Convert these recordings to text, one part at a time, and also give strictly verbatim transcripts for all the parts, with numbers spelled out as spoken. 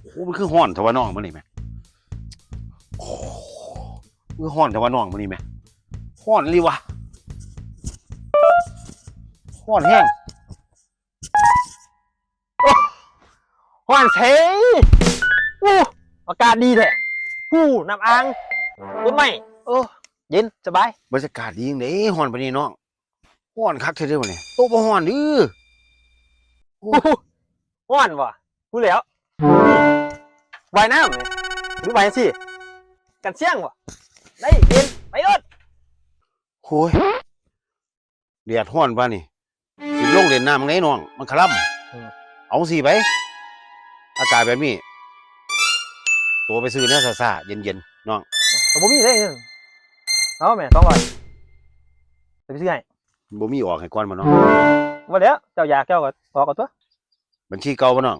โอ้ มันคือฮ้อนแท้วะน้องมื้อนี้แหม โอ้ คือฮ้อนแท้วะน้องมื้อนี้แหม ฮ้อนอีหลีวะ ฮ้อนแฮง โอ้ ฮ้อนเฉย อู้ อากาศดีแท้ อู้ น้ำอ่าง ต้นไม้ โอ้ เย็นสบาย บรรยากาศดีจั่งใด๋ ฮ้อนปานนี้น้อง ฮ้อนคักแท้เด้อบัดนี้ โตบ่ฮ้อนเด้อ โอ้ ฮ้อนว่ะ พูดแล้ว ว่ายน้ำนี่ หรือว่ายจั่งซี้ กันเชียงว่ะ ได้เย็น ไปโลด โอ้ย แดดฮ้อนปานนี้ สิลงเล่นน้ำจั่งใด๋น้อง มันคลำ อืม เอาจั่งซี้ไป อากาศแบบนี้ โตไปซื้อแนวซ่าๆ เย็นๆ น้อง ก็บ่มีเด้เงิน เอาแหม สองร้อย ไปซื้อให้ บ่มีออกให้ก่อนบ่น้อง บ่แล้ว เจ้าอยากเจ้าก็ออกเอาตั๊ว บัญชีเก่าบ่น้อง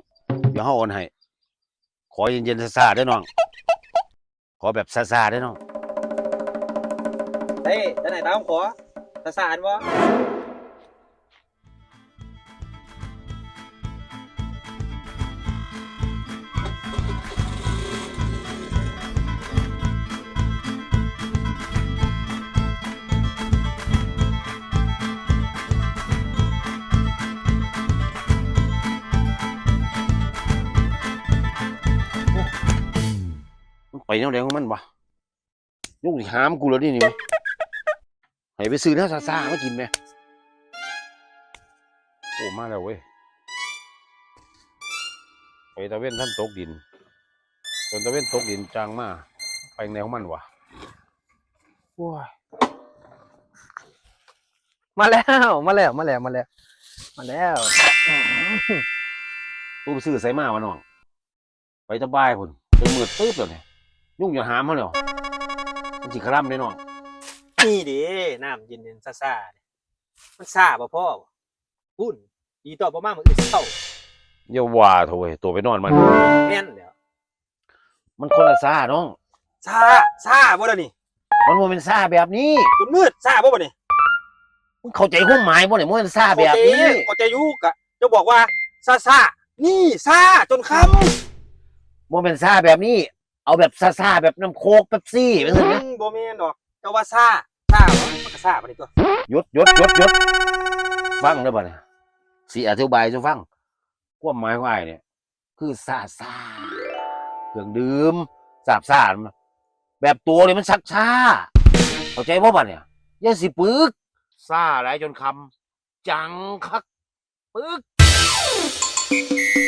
เดี๋ยวเฮาโอนให้ ขอเย็นๆ ซ่าๆ เด้อน้อง ขอแบบซ่าๆ เด้อน้อง เฮ้ย เจ้านายตามขอ ซ่าๆ อันบ่ มันไปแนวใดของมันวะ ยุงสิหามกูแล้วนี่นี่ ให้ไปซื้อแนวซ่าๆ มากินแหม โอ้ มาแล้วเว้ย ไปตะเวนทันตกดิน จนตะเวนตกดินจั่งมา ไปแนวมันวะ โอ้ย มาแล้ว มาแล้ว มาแล้ว มาแล้ว มาแล้ว ตู้ไปซื้อไสมาวะน้อง ไปแตะบ่ายพุ้น จนมืดตึ๊บแล้วเนี่ย ยุงจะหามเฮาแล้ว มันสิคลำเด้น้อง นี่เด้ น้ำเย็นๆ ซ่าๆ นี่ มันซ่าบ่พอบ่ พุ้น อีต่อบ่มามื้ออื่นเช้า อย่าว่าเถาะเว้ย โตไปนอนมัน แม่นแล้ว มันคนละซ่าน้อง ซ่า ซ่าบ่ล่ะนี่ มันบ่แม่นซ่าแบบนี้ จนมืด ซ่าบ่บัดนี้ มึงเข้าใจความหมายบ่เนี่ย มันซ่าแบบนี้ เข้าใจ เข้าใจอยู่ กะจะบอกว่า ซ่าซ่า นี่ซ่าจนค่ำ บ่แม่นซ่าแบบนี้ เอาแบบซ่าๆ แบบน้ำโค้ก เป๊ปซี่ จั่งซี้นะ อืม บ่แม่นดอก เจ้าว่าซ่า ซ่าบ่ มันก็ซ่าบัดนี้ตั๊ว หยุด หยุด หยุด หยุด ฟังเด้อบัดนี้ สิอธิบายสู่ฟัง ความหมายของอ้ายเนี่ย คือซ่าซ่า เครื่องดื่ม ซ่าซ่า แบบโตนี่มันชักช้า เข้าใจบ่บัดเนี่ย อย่าสิปึก ซ่าหลายจนค่ำ จังคัก ปึก